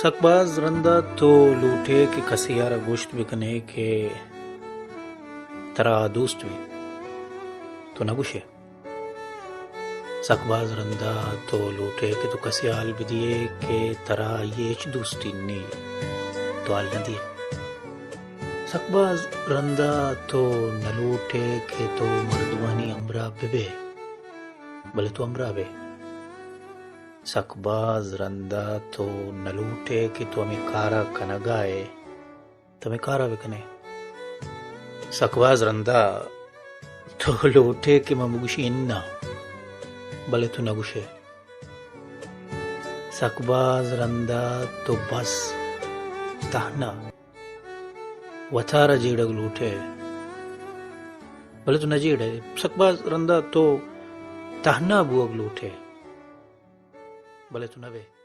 سک باز رندا تو لوٹے کہ کسے ءَ را گوشت بکنے کہ ترا دوست بی، تو نہ گوشے۔ سک باز رندا تو لوٹے کہ تو کسے ءَ حال بدیے کہ ترا آئی ءِ ہچ دوستی نی، تو حال نہ دیے۔ سک باز رندا تو نہ لوٹے کہ تو مردمانی ہمراہ ببے، بلے تو ہمراہ بے۔ سک باز رندا تو نہ لوٹے کہ تو ہمے کارا کنگا ئے، تو ہمے کارا بکنے۔ سک باز رندا تو لوٹے کہ من بگوشی اناں، بلے تو نہ گوشے۔ سک باز رندا تو بس تہنا وتارا جیڑگ لوٹے، بلے تو نہ جیڑے۔ سک باز رندا تو تہنا بوگ لوٹے، بلے تو نہ بے۔